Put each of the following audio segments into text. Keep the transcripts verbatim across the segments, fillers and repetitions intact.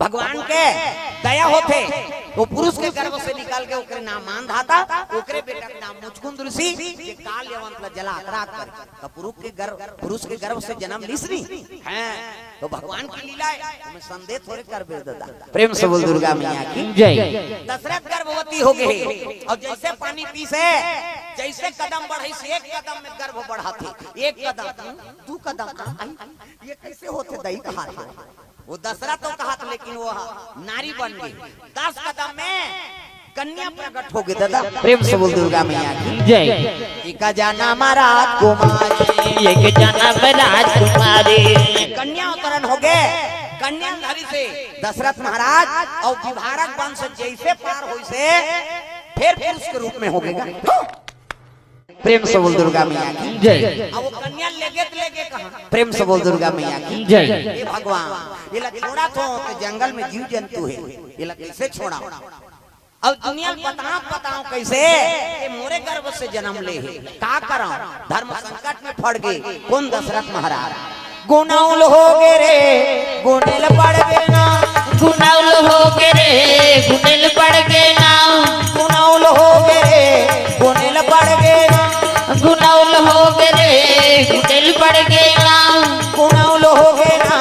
भगवान के दया होथे, वो पुरुष के गर्भ से निकल के ओकरे नाम मानधाता, ओकरे बेटा के नाम मुचकुंद ऋषि, जे काल यवंत ला जला के राख करे। त पुरुष के गर्भ, पुरुष के गर्भ से जन्म लिस नी, हैं, तो भगवान की लीला है, ओमे संदेह थोड़े करबे दादा। प्रेम से बोल दुर्गा मैया की जय। दशरथ गर्भवती हो गए, और जैसे पानी पीस हे, जैसे कदम बढ़ाइस, एक कदम में गर्भ बढ़ाथे, एक कदम, दू कदम, आई, ये कैसे होथे दई कहाथे। वो दशरथ तो कहाथे, लेकिन वो नारी बन गई। दस कदम में कन्या प्रकट हो गई दादा। प्रेम से बोल दुर्गा मैया की जय। एक जना महाराज कुमारी, एक जना राजकुमारी। कन्या अवतरण हो गए, कन्या धरी से दशरथ महाराज और विभारक वंश जैसे पार होइस हे, फिर पुरुष के रूप में हो गए। प्रेम से बोल दुर्गा मैया की जय। अब वो कन्या लेगे त लेगे कहाँ? प्रेम से बोल दुर्गा मैया की जय। हे भगवान, ये ला छोड़ा थो तो जंगल में जीव जंतु हे, ये ला कैसे छोड़ा? अब दुनिया ल बताओ, बताओ कैसे ये मोरे गर्भ से जन्म ले हे, का करा? धर्म संकट में पड़ गए, कौन? दशरथ महाराज। गुनौल हो गे रे, गुनेल पड़ गे ना। गुनौल हो गे रे, गुनेल पड़ गे ना। गुनौल हो गे रे, गुनेल पड़ गे ना। गुनौल हो गे रे, गुनेल पड़ गे ना। गुनौल हो गे ना,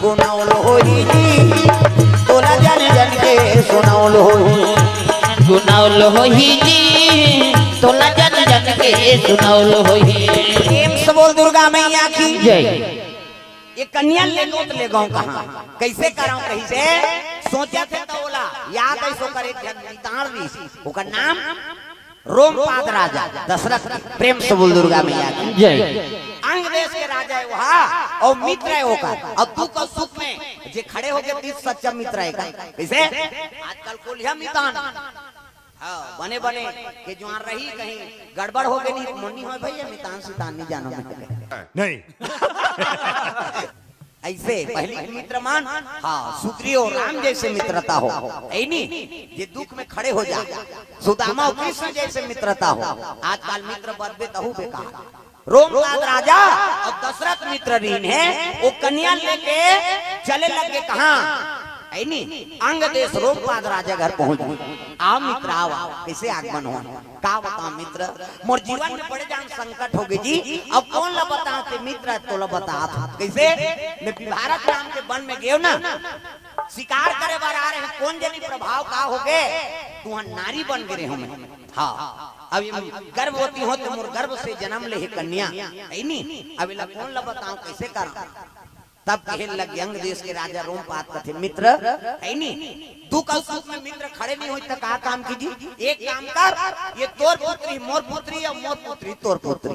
गुनौल होही जी, तोला जन जन के सुनौल होही। गुनौल होही जी, तोला जन जन के सुनौल होही। प्रेम से बोल दुर्गा मैया की जय। ये कन्या ले लो त लेगो कहाँ, कैसे कराओ कहीं से? सोचथे त ओला याद हे, सो करे जन नितार दी, ओकर नाम रोमपाद राजा दशरथ के। प्रेम से बोल दुर्गा मैया की जय। अंग देश के राजा हे वहा, और मित्र हे ओकर, और दुख और सुख में जे खड़े हो गए तीस सच्चा मित्र हे का। कैसे? आजकल कोलिया मितान, हाँ, बने बने के जुआर रही, कहीं गड़बड़ हो गई, नहीं मोनी हो भैया, मितान सितान नहीं जानो मैं। नहीं। ऐसे पहली मित्र मान, हाँ, सुग्रीव और राम जैसे मित्रता हो, ऐ नी, जे दुख में खड़े हो जा। सुदामा और कृष्ण जैसे मित्रता हो। आजकल मित्र बदबे तहु बेकार। रोमपाद राजा और दशरथ मित्र रीन हे, वो कन्या लेके चले लगे कहाँ? ऐ नी, अंग देश रोमपाद राजा घर पहुंच गए। आओ मित्र, आओ, आओ, कैसे आगमन हो? का बताओ मित्र, मोर जीवन में बड़े जान संकट हो गए जी। अब कौन ला बताओ ते मित्र, तोला बतात। कैसे? मैं विभारक नाम के वन में गयो ना, शिकार करे बर आ रहे हैं, कौन जनी प्रभाव का हो गए, तुहां नारी बन गए हो मैं। हाँ, अब ये गर्भवती हो तो मोर गर्भ से जन्म ले हे कन्या, ऐ नी? अब इला कौन ला बताओ, कैसे करा? तब कहे लग अंग देश के राजा रोमपाद कथे, मित्र, ऐ नी, दुख और सुख में मित्र खड़े नहीं होई त का काम कीजी? एक काम कर, ये तोर पुत्री मोर पुत्री और मोर पुत्री तोर पुत्री,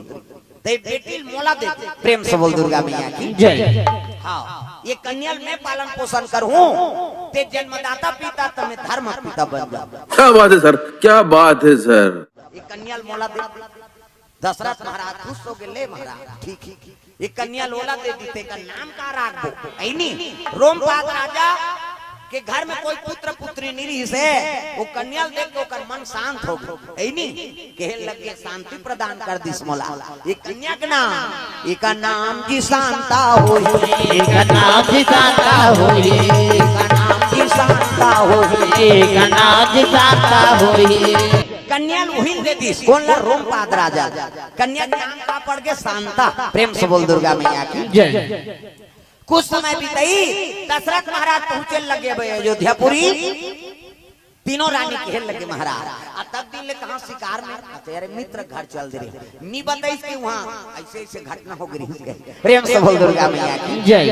ते बेटी ल मोला दे दे। प्रेम से बोल दुर्गा मैया की जय। हाँ, ये कन्या ल मैं पालन पोषण करूं, ते जन्मदाता पिता त मैं धर्म पिता बन जाऊं। क्या बात है सर, क्या बात है सर। ये कन्या ल मोला दे। दशरथ महाराज खुश हो गए, ले महाराज, ठीक, ठीक, ठीक। ये कन्या ल ओला दे दी, ते का नाम का राखबो? ऐ नी, रोमपाद राजा के घर में कोई पुत्र पुत्री नहीं रही से, वो कन्या ल देख के ओकर मन शांत हो गए, ऐ नी, कहे लगे, शांति प्रदान कर दिस मोला। ये कन्या के नाम, एका नाम जी शांता होही। एका नाम जी शांता होही। एका नाम जी शांता होही। एका नाम जी शांता होही। कन्या ल उही ल दे दिस, कौन ला? रोमपाद राजा। कन्या के नाम का पड़ गए? शांता। प्रेम से बोल दुर्गा मैया की जय। कुछ समय बीतई, दशरथ महाराज पहुंचे लगे अब अयोध्यापुरी। तीनों रानी कहे लगे, महाराज, आ तब दिन ले कहाँ शिकार में? आ तो यार मित्र घर चल दे रहे, नी बताइस कि वहाँ ऐसे ऐसे घटना हो गई। प्रेम से बोल दुर्गा मैया की जय।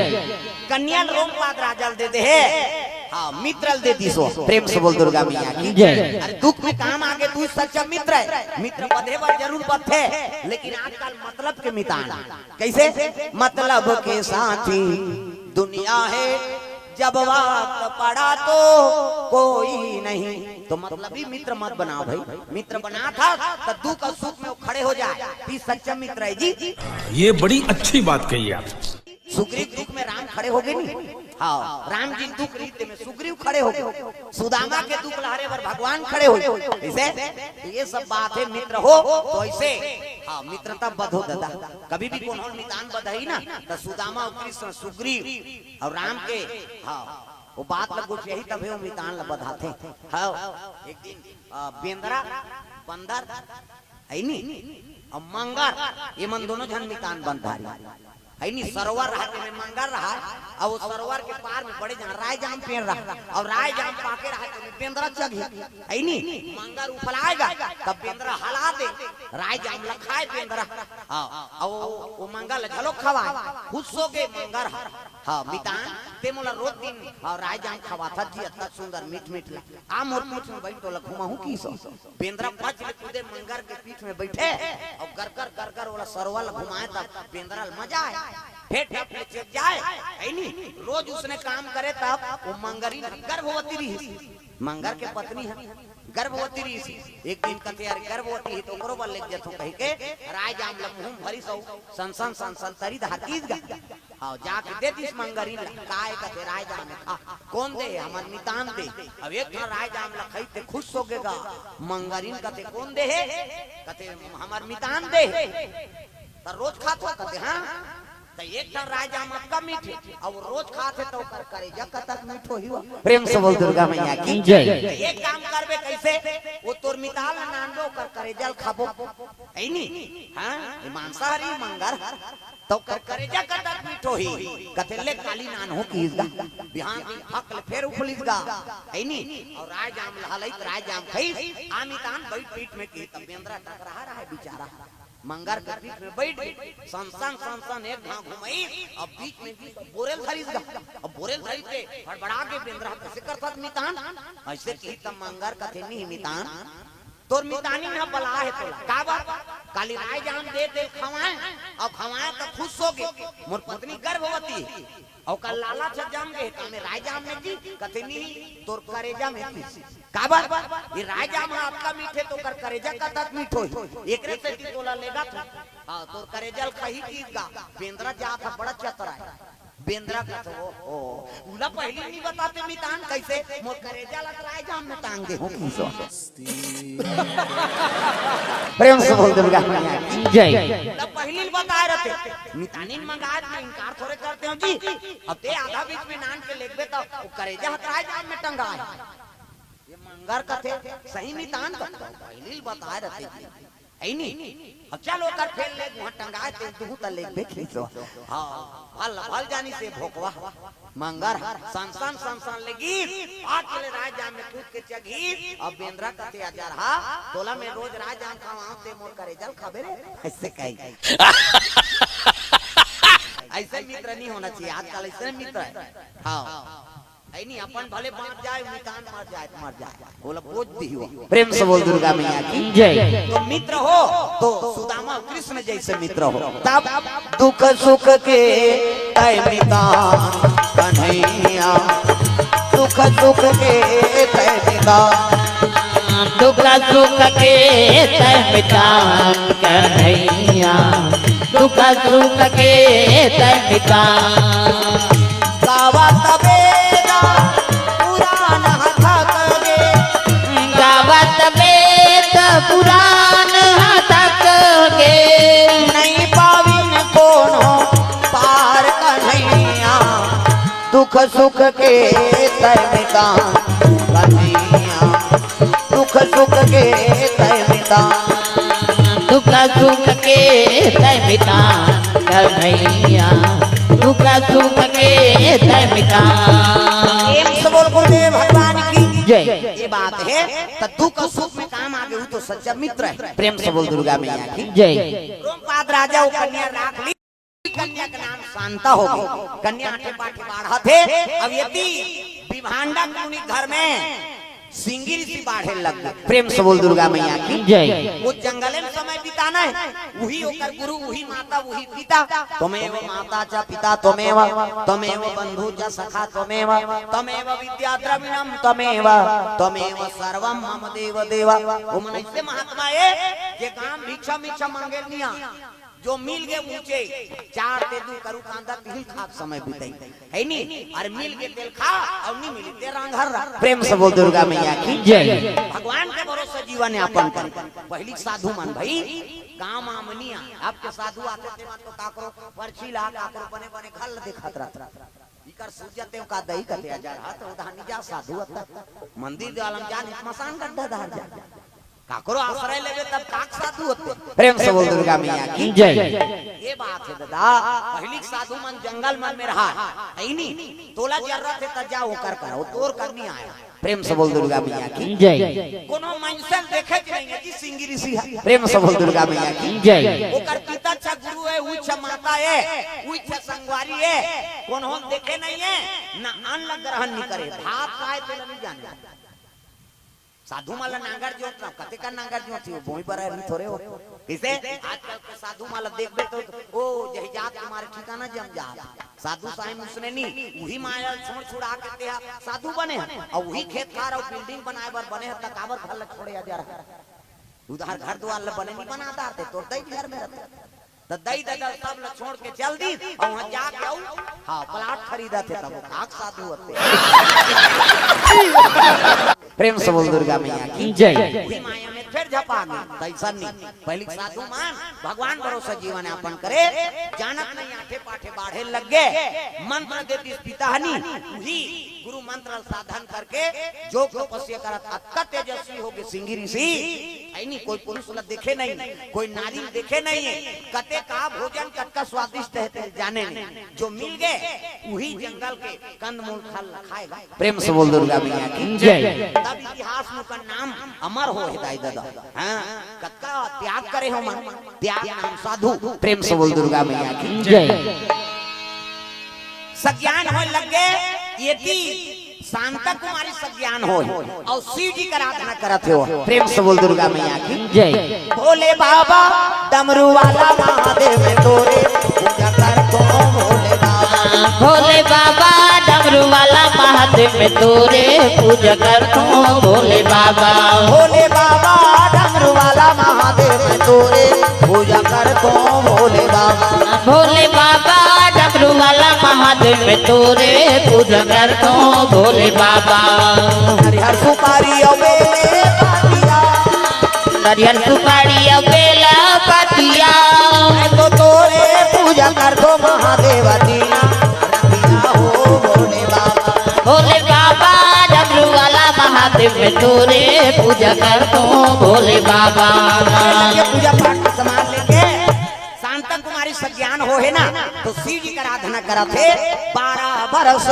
कन्या ल रोमपाद राजा ल दे दे हे, हाँ, मित्र ल दे दिस। प्रेम से बोल दुर्गा मैया की जय। अरे दुख में काम आगे तू सच्चा मित्र हे, मित्र बधे बर जरूर बधथे, लेकिन आजकल मतलब के मितान। कैसे? मतलब के साथी दुनिया है, जब वक्त पड़ा तो कोई नहीं। तो मतलबी मित्र मत बनाओ भाई, मित्र बनाथा त दुख और सुख में वो खड़े हो जाए, ती सच्चा मित्र हे जी। ये बड़ी अच्छी बात कही आप। सुग्रीव दुख में राम खड़े हो गए नी, हाँ, राम जी दुख रीत में सुग्रीव खड़े हो गए, सुदामा के दुख लहरे बर भगवान खड़े हो गए। ऐसे ये सब बात हे मित्र हो, तो ऐसे हाँ, मित्रता बधो दादा। कभी भी कोनो मितान बधही ना, त सुदामा अउ कृष्ण, सुग्रीव अउ राम के, हाँ, वो बात ल गोठियाही तभे वो मितान ल बधाथे। हाँ, एक दिन, अ, बेंदरा, बंदर, है नी, अउ मंगर, ये मन दोनों झन मितान बंधारी। है नी, सरोवर रहा, तेमे मंगर रहा, अउ वो सरोवर के पार में बड़े जान रायजाम पेड़ रहा, अउ रायजाम पाके रहा, तेमे बेंदरा चघी, है नी, मंगर उफलाएगा, तब बेंदरा हला दे, रायजाम ल खाए बेंदरा, हाँ, अउ वो, वो मंगर ल घलो खवाए, खुश होगे मंगर ह, हाँ, मितान, ते मोला रोज दिन, हाँ, रायजाम खवाथस जी, अतना सुंदर मीठ मीठ ला, आ मोर पीठ में बइठ तोला घुमाहूं किहिस। बेंदरा पच ले कूदे मंगर के पीठ में बइठे अउ गरगर गरगर ओला सरोवर ल घुमाए, तब बेंदरा ल मजा आए। फेर डब ले चेक जाए, है नी? रोज उसने काम करे तब वो मंगरी गर्भवती रहिस। मंगर के पत्नी ह गर्भवती रहिस। एक दिन कथे, "यार गर्भवती ही तो ओकरो बर लेग जथों," कहि के रायजाम ल मुंह म भरिस अउ सन सन सन सन तरी धार किहिस गा। हाँ, जाके दे दिस मंगरी ल, काय कथे रायजाम हे खा, कोन दे हे, हमर मितान दे। अब एक ठन रायजाम ल खाई ते खुश होगे गा, मंगरी ल कथे कोन दे हे, कथे हमर मितान दे हे। त रोज खाथो कथे, हाँ, त एक ठन रायजाम अतका मीठ हे, अउ रोज खाथे त ओकर करेजा कतक मीठ होही वा। प्रेम से बोल दुर्गा मैया की जय। त एक काम करबे कइसे, वो तोर मितान ल नानबो, ओकर करेजा ल खाबो, है नी? हाँ, ये मांसाहारी मंगर त ओकर करेजा कतक मीठ होही। कथे ले काली नानहूं किहिस गा, बिहान दिन फक ले फेर उफलिस गा, है नी? अउ रायजाम ल हलई त रायजाम खइस, आ मितान बइठ पीठ में किहिस, त बेंदरा टकराहा रहा बिचारा। मंगर के पीठ में बइठ गे, सन सन सन सन एक घांव घुमइस, अब बीच में बोरेल धरिस गा, अब बोरेल धरिस के हड़बड़ा के बेंदरा कइसे करथस मितान, अइसे किहिस त मंगर कथे नी मितान, तोर मितानिन ह बलाहे तोला। काबर? काली रायजाम दे तेल खवाए, अउ खवाए त खुश होगे। मोर पत्नी गर्भवती हे, अउ काल लालच जम गे, त मैं रायजाम में जी, कथे नी, तोर करेजा में जी। काबर? ये रायजाम ह अतका मीठ हे, त ओकर करेजा कतक मीठ होही। एकरे सेती तोला लेगथों। हाँ, तोर करेजा ल खाही किहिस गा, बेंदरा जात ह बड़ा चतरा हे। बेंदरा कथे, "ओ, ओ, उला पहिली नी बताते मितान, कइसे मोर करेजा ल रायजाम में टांग दे हूं किहिस।" प्रेम से बोल दुर्गा मैया की जय। उला पहिली ल बताए रहते, मितानिन मंगात में इनकार थोरे करते हो जी। अब ते आधा बीच में नान के लेगबे त वो करेजा ह रायजाम में टंगाए। ये मंगर कथे, "सही मितान कथे, पहिली ल बताए रहते जी।" है नी? अब चल ओकर फेर ले, उहां टंगाए ते दुहू त लेगबे किहिस। हाँ, भल, भल जानिस भोकवा। मंगर सन सन सन सन लेगिस, पाक ले रायजाम में कूद के चघिस। अब बेंदरा कथे, "अजरहा, तोला मैं रोज रायजाम खवावं, ते मोर करेजा ल खाबे रे।" अइसे कही। अइसे मित्र नी होना चाहिए, आजकल अइसे मित्र हे। हाँ। है नी, अपन भले बांच जाए, मितान मर जाए त मर जाए, ओला बोझ दिही वो। प्रेम से बोल दुर्गा मैया की जय। तो मित्र हो तो सुदामा कृष्ण जइसे मित्र हो। तब दुख सुख के तैं मितान कन्हैया, दुख सुख के तैं मितान। दुख सुख के तैं मितान कन्हैया, दुख सुख के तैं मितान। गावत वेद पुराण ह थक गे। गावत वेद पुराण ह थक गे। नइ पाविन कोनो पार कन्हैया। दुख सुख के तैं मितान कन्हैया। दुख सुख के तैं मितान। दुख सुख के तैं मितान कन्हैया, दुख सुख के तैं मितान। प्रेम से बोल गुरुदेव भगवान की जय। ये बात हे, त दुख सुख में काम आगे हो तो सच्चा मित्र हे। प्रेम से बोल दुर्गा मैया की जय। रोमपाद राजा वो कन्या राख ली, कन्या के नाम शांता होगे। कन्या आठे पाठे बाढ़त हे। अब यदि विभांडक मुनि घर में सिंगी ऋषि बाढ़े लग गे। प्रेम से बोल दुर्गा मैया की जय। वो जंगले में समय बिताना हे, वही ओकर गुरु, वही माता, वही पिता। त्वमेव माता च पिता त्वमेव, त्वमेव बंधु च सखा त्वमेव, त्वमेव विद्या द्रविणम त्वमेव, त्वमेव सर्वम मम देव देव। वो मन अइसे महात्मा हे, जे गांव भिक्षा मिच्छा मांगे ल नइ आय। जो मिल गे ऊंचे, चार ते दू करू कांदा तिहिल खात समय बिताई, है नी? अउ मिल गे तेला खा, अउ नी मिली ते रांधर रह। प्रेम से बोल दुर्गा मैया की जय। भगवान के भरोसे जीवन यापन करे। पहिली साधु मन भाई, गांव म आमनी आ, अब के साधु आथे ते मन तो काकरो परछी ला, काकरो बने बने घर ला देखत रहिथे। इकर सूझ जाथे का दई कथे, अजर हा तो उधानी जा साधु अत्ता। मंदिर देवालम जा, नित मसान गड्ढा धार जा। काकरो आश्रय लेबे तब काक साधु होथे। प्रेम से बोल दुर्गा मैया की जय। ये बात हे दादा, पहिली साधु मन जंगल मन में रहा, है नी? तोला जरूरत हे त जा ओकर करा, वो तोर करनी आय। प्रेम से बोल दुर्गा मैया की जय। कोनो मनसे ल देखे के नहीं हे जी सिंगी ऋषि हे। प्रेम से बोल दुर्गा मैया की जय। ओकर पिता छ गुरु हे, उच्च माता हे, उच्च संगवारी हे, कोनो देखे नहीं हे, ना अन्न ग्रहण नहीं करे, भात काय तेला नहीं जाने। साधु मन ला नांगर जोत ना, कते का नांगर जोत ही, बोई बरा नहीं थोरे हो। किसे? आजकल के साधु मन ला देखबे तो, ओ, जही जात तुम्हारे ठिकाना जम जात। साधु साईं मुसने नी, उही माया छोड़ छुड़ा के ते हा साधु बने हे, अउ उही खेत खार अउ building बनाए बर बने हे, त काबर घर ला छोड़े अजर हा? उधार घर दुवार ला बने नहीं बना डारते, तोर दई घर में रहिथे। त दई ददा सब ला छोड़ के चल दी, अउ वहां जाके अउ, हाँ, plot खरीदथे तब काक साधु होथे। प्रेम से बोल दुर्गा मैया की जय। उही माया में फेर झपा गे, त अइसन नहीं। पहिली साधु मन भगवान भरोसे जीवन यापन करे, जानत नहीं आठे पाठे बाढ़े लग गे, मंत्र दे दिस पिता हनी, उही गुरु मंत्र साधन करके जोग तपस्या करत अतका तेजस्वी हो गे सिंगी ऋषि। है नी, कोई पुरुष ला देखे नहीं, कोई नारी ला देखे नहीं हे, कते का भोजन कतका स्वादिष्ट हे ते जाने नहीं। जो मिल गे, उही जंगल के कंदमूल खा ला खाए गा। प्रेम से बोल दुर्गा मैया की जय। तब इतिहास में ओकर नाम अमर हो हे दाई ददा। हाँ, कतका त्याग करे हो मन, त्याग नाम साधु। प्रेम से बोल दुर्गा मैया की जय। सज्ञान होय लग गे, एती शांता कुमारी सज्ञान होय, अउ शिव जी के आराधना करत हे। प्रेम से बोल दुर्गा मैया की जय। भोले बाबा डमरू वाला महादेव तोरे पूजा करथों भोले बाबा। भोले बाबा डमरू वाला महादेव तोरे पूजा करथों भोले बाबा। भोले बाबा डमरू वाला महादेव तोरे पूजा करथों भोले बाबा। भोले बाबा डमरू वाला महादेव तोरे पूजा करथों भोले बाबा। हरिहर सुपारी अउ बेले पतिया। नरियर सुपारी अउ बेला पतिया। मैं तो तोरे पूजा करथों महादेव दीना, दीना हो भोले बाबा। भोले बाबा डमरू वाला महादेव तोरे पूजा करथों भोले बाबा। ये पूजा पाठ के सामान लेके शांता कुमारी सज्ञान हो हे ना, तो शिव जी के आराधना करत हे बारह बरस।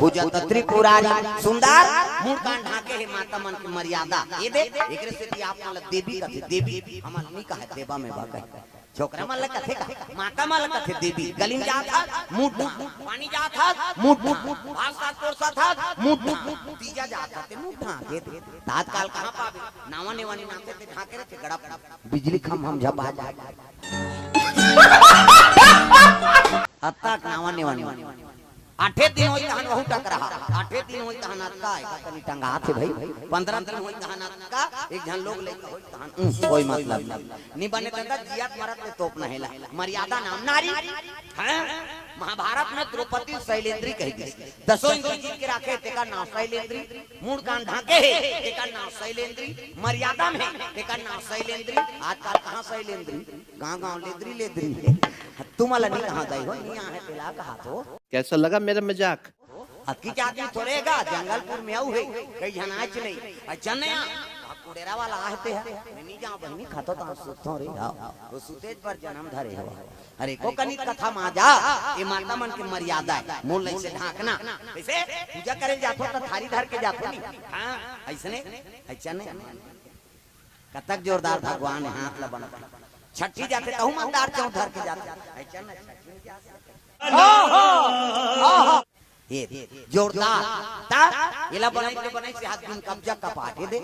पूजत त्रिपुरारी सुंदर, मुड़ कान ढांके हे माता मन के मर्यादा। ये दे, एकरे सेती आप मन ला देवी कथे, देवी, हमन नी कहे देवा में बा कहे। छोकरा मन ला कथे का, माता मन ला कथे देवी। गली में जात हस, मुड़ ढांक, पानी जात हस, मुड़ ढांक, भात साग परोसत हस, मुड़ ढांक, तीजा जात हस, ते मुड़ ढांक, ये दे। त आजकाल कहाँ पाबे? नावा नेवानी नाते ते ढांके रहिथे गड़ा। बिजली खंभा म झपा जाय। अतका नावा नेवानी। आठे दिन होई तहन वहू टकराहा। आठे दिन होई तहन अतका, एका कनी टंगाथे भाई। पंद्रह दिन होई तहन अतका, एक झन लोग लइका होई तहन, उम, कोई मतलब नहीं। नी बने ददा, जियत मरत ले तोपना हे ला। मर्यादा नाम नारी। हैं? महाभारत में द्रौपदी शैलेंद्री कहि दिस। दसों इंद्री जीत के राखे, तेकर नाम शैलेंद्री। मुड़ कान ढांके हे, तेकर नाम शैलेंद्री। मर्यादा में हे, तेकर नाम शैलेंद्री। आजकाल कहाँ शैलेंद्री? गांव-गांव लेदरी-लेदरी हे। तुमन ला नी कहा दाई हो, नी आहे तेला कहा तो। कैसा लगा मेरा मजाक? अतकी के आदमी थोरे गा, जंगलपुर में अउ हे, कई झन आच नहीं। अच्छा नया, कुड़ेरा वाला आहे ते हे। मैं नी जांव बहिनी, खातो ता सुतथों रे, हाँ। वो सुतेच बर जनम धरे हवा। अरे, को कनिक कथा मा जा, ये माता मन के मर्यादा हे। मुड़ ल अइसे ढांकना। कइसे? पूजा करे जाथो त थारी धर के जाथो नी। हाँ, अइसने, अइसने। कतक जोरदार भगवान हे, हाथ ला बना। छट्ठी जाथे तहू मा दार चौं धर के जाथे। अइसने, छट्ठी में क्या? ये जोरदार। ता, एला बनाई के बनाई से हाथ बिन कब्जा कपाटे दे।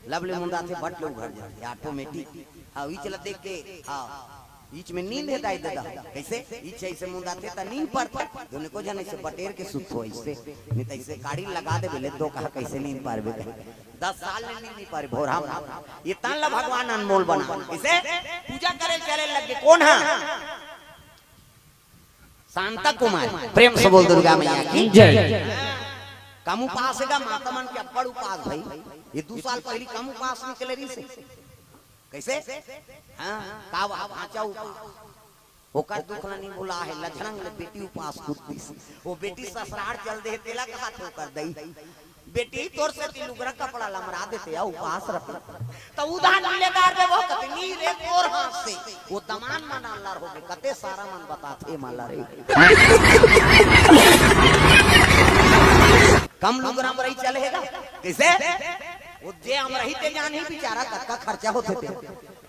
लवली मुंडाथे बट ले उघर जाथे, automatic। हाँ, इचला देख के, हाँ। बीच में नींद हे दाई ददा। कइसे? इच्छा अइसे मुंदाथे त नींद परथे। दुनो को झन अइसे बटेर के सुतथो अइसे। नहीं त अइसे काड़ी लगा देबे ले तो कहा कइसे नींद पारबे कहे। दस साल ले नींद नहीं पारे भोरहा म। ये तन ला भगवान अनमोल बना। कइसे? पूजा करे चले लग गे। कोन हा? शांता कुमारी। प्रेम से बोल दुर्गा मैया की जय। कम उपास हे गा, माता मन के अब्बड़ उपास भई। ये दू साल पहिली कम उपास निकले रहिसे। कइसे? हाँ, का वा-, भांचा उपास। ओकर दुख ल नी भुला हे, लझरंग ले बेटी उपास कूद दिस। वो बेटी ससुरार चल दे, तेला कहाथे ओकर दई। बेटी, तोर सेती लुगरा कपड़ा लमरा देते, या उपास रख। त उधार मिले गार देबो कते, नी रे तोर हाथ से। वो दमान मन अल्लर होगे, कते सारा मन बताथे मला रे। कम लुगरा म रही चले हे गा। कइसे? वो जे अमरही ते जानही बिचारा, कतका खर्चा होथे ते।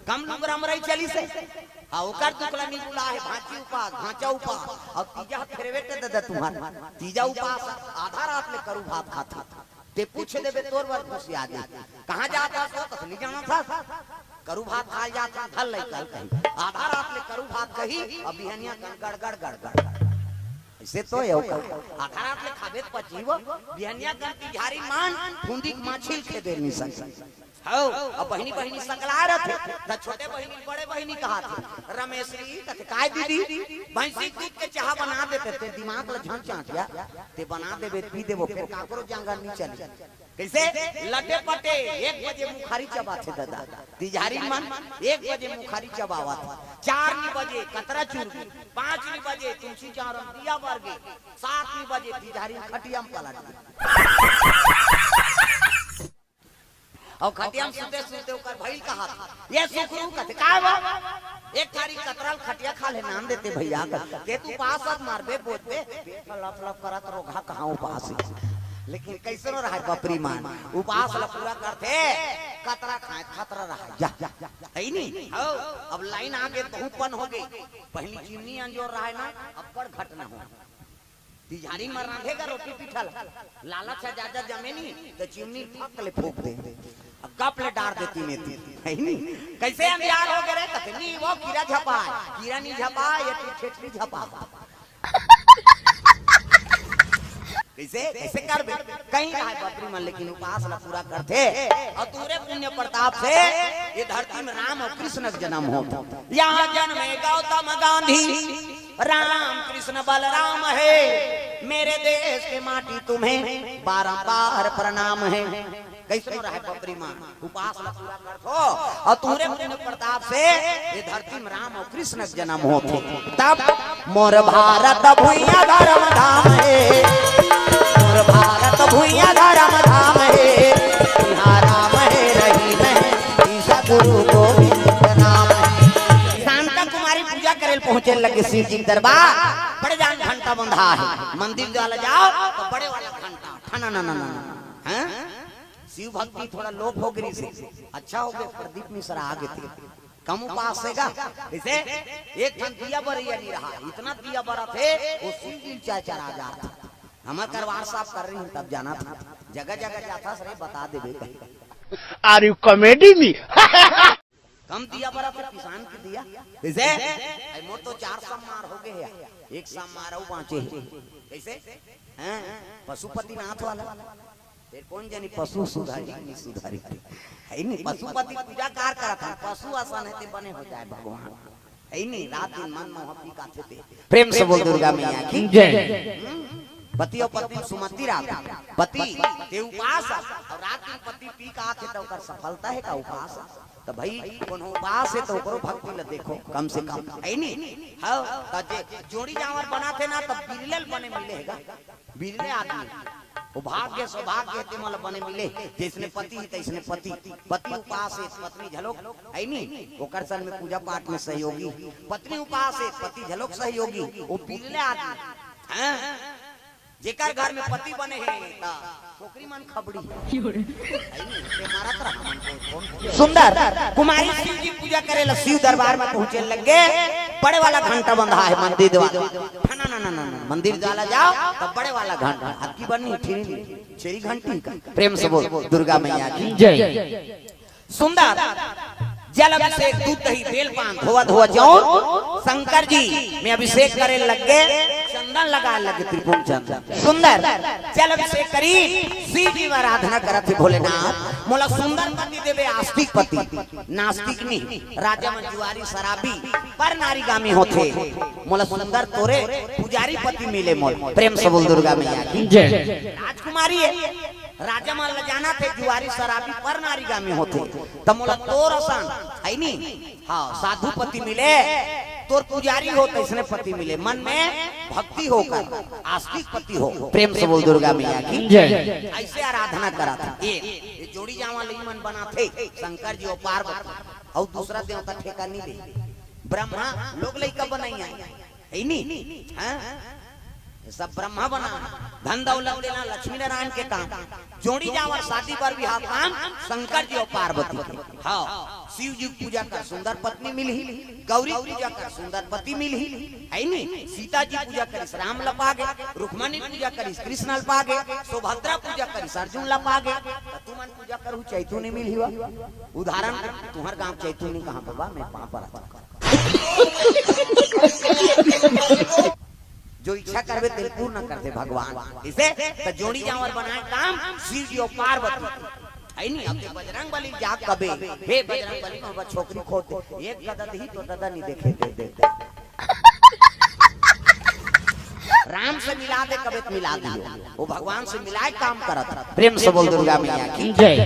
कम लुगरा म रही चलिसे। हाँ, ओकर दुख ल नी भुला हे, भांची उपास, भांचा उपास। अउ तीजा ह फेरवेट दे दे तुंहर। तीजा उपास, आधा रात ले करू भात खाथे। ते पूछ देबे तोर बर खुशिया दे। कहाँ जात हस? कस नी जानत हस? करू भात खाय जात हस, धर लइका ल कही। आधा रात ले करू भात कही, अउ बिहनिया कन गड़गड़, गड़गड़। अइसे तो हे ओकर। आधा रात ले खाबे त पची वो, बिहनिया कन तिजहारी मान, फुंदी के माछिल खेदे नी सक। हव, अब बहिनी, बहिनी सकला रथे, त छोटे बहिनी, बड़े बहिनी कहाथे। रमेशरी, कथे, "काय दीदी, भैंसी दूध के चाहा बना देते, ते दिमाग ल झन चाटिया, ते बना देबे, पी देबो, फेर काकरो जांगर नी चली।" कइसे? लटे पटे, एक बजे मुखारी चबाथे ददा। तिजहारी मन, एक बजे मुखारी चबावत। चार नी बजे कतरा चुरगी, पाँच नी बजे तुलसी चौरा म दिया बरगे, सात नी बजे तिजहारी खटिया म पलट गे। अउ खटिया म सुते सुते ओकर भइल कहाथे, "ये सुखरू," कथे, "काय बा?" "एक थारी कतरा ल खटिया खा ले नान देते भइया," कथे, "ते तो उपास अस मारबे बोझबे, पेट ह लप लप करत रोगहा कहाँ उपास हे।" लेकिन कइसनो रहय बपरी मान, उपास ल पूरा करथे, कतरा खाय खतरा रहय, जा, जा, जा, हे नी? हव, अब लाइन आगे, तहूँ पन होगे, पहिली चिमनी अंजोर रहय ना, अब्बड़ घटना हो। तिजहारी म रांधे गा रोटी पीठा ल, लालच ह जादा जमे नी, त चिमनी फक ले फूंक दे। अब गप ले डार देती में ती, हे नी? कइसे अंधियार होगे रे? कथे, "नी, वो कीरा झपाय, कीरा नी झपाय, ये तो ठेठरी झपाय।" कइसे, कइसे करबे? कहीं रहय बपरी मन, लेकिन उपास ल पूरा करथे। अउ तोरे पुण्य प्रताप से ये धरती म राम अउ कृष्ण के जनम होत। यहाँ जन्मे गौतम गांधी, राम कृष्ण बलराम हे, मेरे देश के माटी तुम्हें बारंबार प्रणाम हे। कइसनो रहय बपरी मान, उपास ल पूरा करथो, अउ तोरे पुण्य प्रताप से ये धरती म राम अउ कृष्ण के जनम होथे। तब मोर भारत भुइयां धर्म धाम हे, मोर भारत भुइयां धर्म धाम हे, इहाँ राम हे रहीम हे, ईसा गुरु गोविंद नाम हे। शांता कुमारी पूजा करे ल पहुंचे लगे शिव जी के दरबार, बड़े जान घंटा बंधा हे, मंदिर वाला जाव त बड़े वाला घंटा, ठना ना ना ना ना। हैं? शिव भक्ति थोड़ा लोप होगे रहिसे, अच्छा होगे प्रदीप मिश्रा आगे थे। कम उपास हे गा। कइसे? एक ठन दिया बरइया नी रहा, इतना दिया बरथे, वो शिव जी ल चरचरा जात। हमर करवार साफ करे रहिन तब जानत हन, जगह जगह जाथस रे बता देबे कहीं। Are you comedy me? कम दिया बरथे, पिसान के दिया। कइसे? अरे मोर तो चार सम्मार होगे हे, एक सम्मार अउ बांचे हे। कइसे? हैं? पशुपतिनाथ वाला। फेर कोन जनी पशु सुधारी कि नी सुधारी? हे नी, पशुपति पूजा कार करत हन, पशु असन हे ते बने हो जाय भगवान। हे नी, रात दिन मन मोह पी के आथे ते। प्रेम से बोल दुर्गा मैया की जय। पति अउ पत्नी सुमति रात, पति ते उपास अउ रात दिन पति पी के आथे त ओकर सफलता हे का उपास? त भई कोनो उपास हे त ओकरो भक्ति ल देखो कम से कम, हे नी? हव, त जे जोड़ी जांवर बनाथे ना त बिरले ल बने मिले हे गा। बिरले आदमी। वो भाग्य सौभाग्य हे ते मन ल बने मिले, जइसने पति हे तइसने पति। पति उपास हे, पत्नी घलोक, हे नी? ओकर संग में पूजा पाठ में सहयोगी। पत्नी उपास हे, पति घलोक सहयोगी। वो बिरले आदमी। हैं? जेकर घर में पति बने हे, त छोकरी मन खबड़ी। हे नी? ते मारत रहा मन को, कौन? सुंदर कुमारी शिव जी पूजा करे ला शिव दरबार में पहुंचे लगे। बड़े वाला घंटा बंधा हे मंदिर द्वार। ना, ना, ना, ना, ना, मंदिर जाला जाव, त बड़े वाला घंटा। अबकी बनी, फिर छेरी घंटी का। प्रेम से बोल, दुर्गा मैया की जय। सुंदर, जल अभिषेक दूध दही बेल पान धोवा धोवा जौन शंकर जी में अभिषेक करे लग गे। चंदन लगाए लग गे त्रिपुंड चंदन सुंदर। जल अभिषेक करी शिव जी में आराधना करत हे भोलेनाथ मोला सुंदर पति देबे आस्तिक पति नास्तिक नहीं। राजा मन जुआरी शराबी पर नारीगामी होथे। मोला सुंदर तोरे पुजारी पति मिले मोल। प्रेम से बोल दुर्गा मैया की। जय। राजकुमारी हे। राजा मन ल जानथे जुआरी शराबी पर नारीगामी होथे। त मोला तोर असन हे नी। हाँ साधु पति मिले। तोर पुजारी हो तइसने पति मिले मन में भक्ति होकर आस्तिक पति हो। प्रेम से बोल दुर्गा मैया की। जय। अइसे आराधना करत हे। ये जोड़ी जावा लई मन बनाथे शंकर जी अउ पार्वती। अउ दूसरा देवता ठेका नहीं दे। ब्रह्मा लोग लइका बनाई आए हे नी। हाँ? ये सब ब्रह्मा बना। धन दौलत देना लक्ष्मी नारायण के काम। जोड़ी जावा शादी बर बिहाव काम शंकर जी अउ पार्वती के। हाँ शिव जी पूजा कर सुंदर पत्नी मिलही। गौरी पूजा कर सुंदर पति मिलही। हे नी? सीता जी पूजा करिस राम ल पागे। रुक्मणी पूजा करिस कृष्ण ल पागे। सुभद्रा पूजा करिस अर्जुन ल पागे। त तुमन पूजा करहू चैतू नहीं मिलही वा। उदाहरण तुहर गांव चैतू नहीं कहाँ बाबा मैं पाँव पर जो इच्छा करबे तेल पूर्ण करथे भगवान। इसे त जोड़ी जावर बनाए काम शिव जी अउ पार्वती। हे नी? अब बजरंग बली जा कबे हे बजरंग बली में छोकरी खोज दे। एक कदा दही तो ददा नहीं देखे दे दे। राम से मिला दे कबे त मिला दियो। वो भगवान से मिलाए काम करत। प्रेम से बोल दुर्गा मैया की। जय।